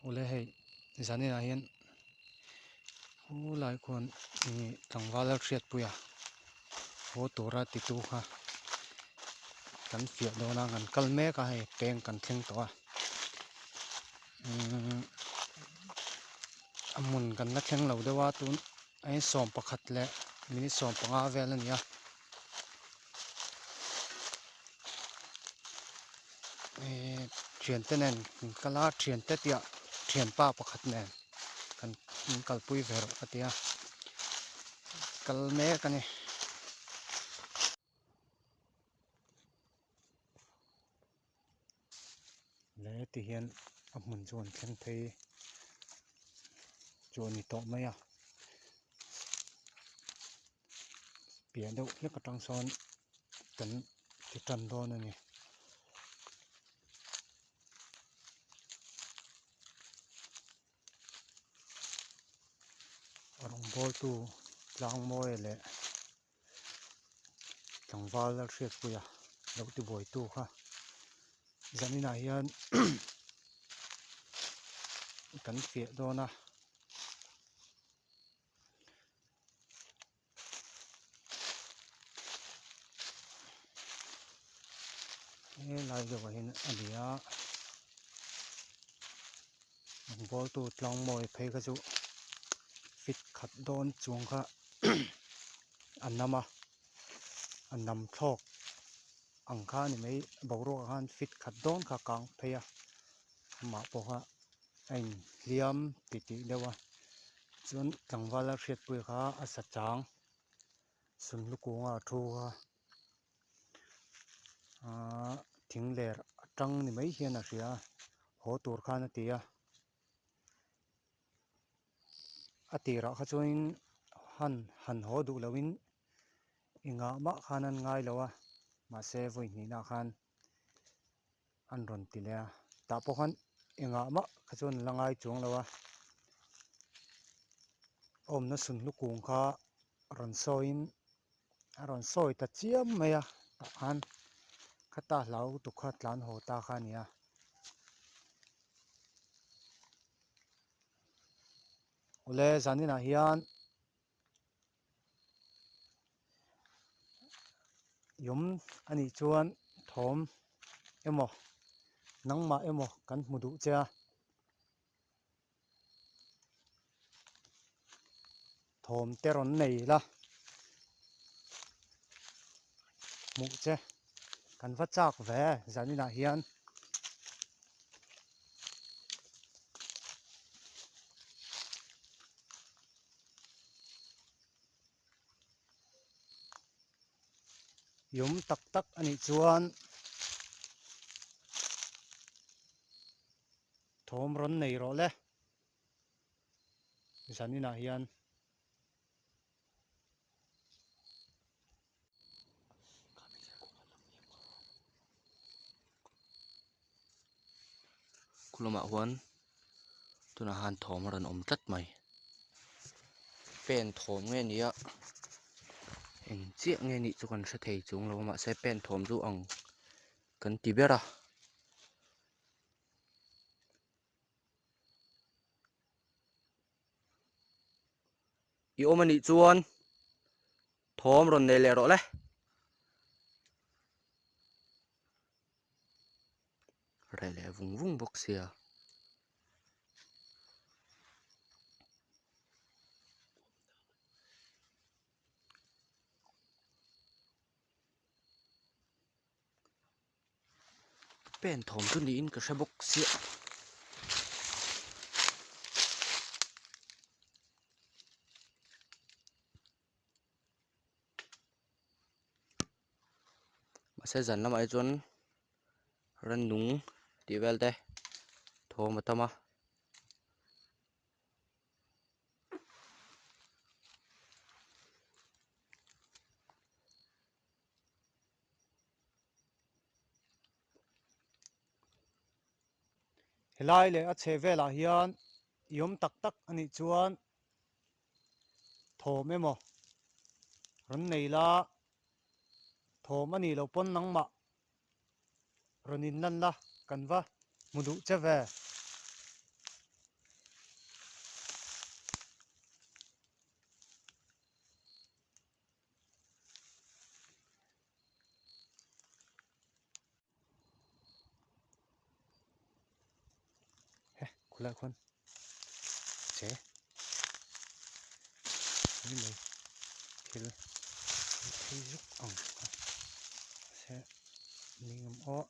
Ule hei zaninah hian khulai khuan ih tlangval a hriatpui a haw tura titu kha kan fiah dawn a kan kal mek a hei peng kan thleng tawh a umm a hmun kan la thleng lo deuh a tun a 11 leh minute 15 vel a ni a. Ehh thiante nen kan kal a thiante piah thianpa pakhat nen kan in kalpui ve rawh ka ti a kal mek a ni. Le ti hian a hmun chu an thleng phei chu a ni tawh mai a piah deuh hlek atang sawn kan ti tan dawn a ni. Rawngbawltu tlangmawi leh tlangval a hriatpui a lo tibuaitu kha zaninah hian kan fiah dawn a. Helai deuhah hian a ni a rawngbawltu tlangmawi phei kha chu fit khat dawn chuang kha a nam a a nam thlawk ang kha a ni mai boruak ah khan fit khat dawn kha a kang phei a amah pawh kha a inhliam titih deuh a chuan tlangval a hriatpui kha a sa chang sunhlu kunga a thu a ahh thing ler atang ni mai hian a hria a haw tur khan a ti a a tirah kha chuanin han han haw duh lohin engah mah khan an ngai lo a mahse vawi hnihna khan an rawn ti leh a tah pawh khan engah mah kha chuan an la ngai chuang lo a awmna sunhlu kung kha rawn sawiin a rawn sawi ta chiam mai a tah khan khata hlau tuk kha tlan haw ta kha a ni a. Awle zaninah hian Iawm a nih chuan thawm emaw nangmah emaw kan hmu duh che a, thawm te rawn nei la hmuh che kan va chak ve zaninah hian. Iawm tak tak a nih chuan thawm rawn nei rawh le zaninah hian. Khulumah huan tunah khan thawm a rawn awm tlat mai pen thawm nge ni a eng chiah nge nih chu kan hre thei chung lo a mahse pen thawm chu ang kan ti ber a. I awm anih chuan thawm rawn nei leh rawh le. Reh leh vung vung bawk sia. Pen thawm chu niin ka hre bawk sia. Mahse zan lamah hi chuan rannung tih vel te thawm a tam a. Helai leh a chheh velah hian i awm tak tak a nih chuan thawm emaw rawn nei la thawm a nih loh pawn nangmah rawn inlan la kan va hmu duh che ve. Khulaiah khuan che mai mai thil phei zuk ang kha mahse ning awm aw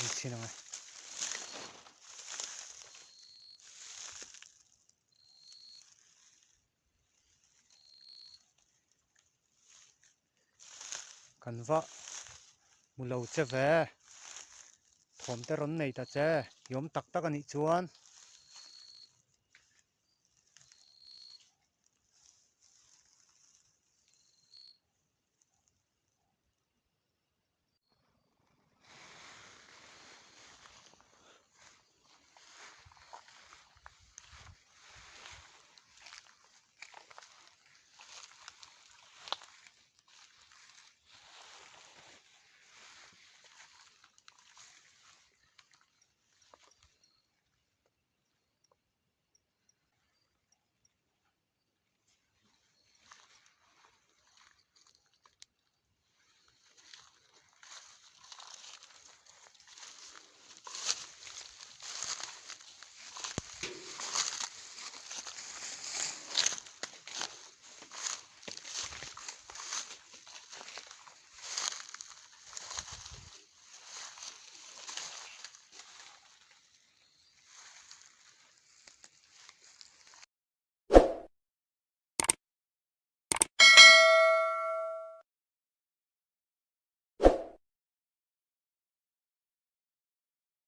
ei chhin ang e. Kan va hmu lo che ve thawm te rawn nei ta che i awm tak tak a nih chuan.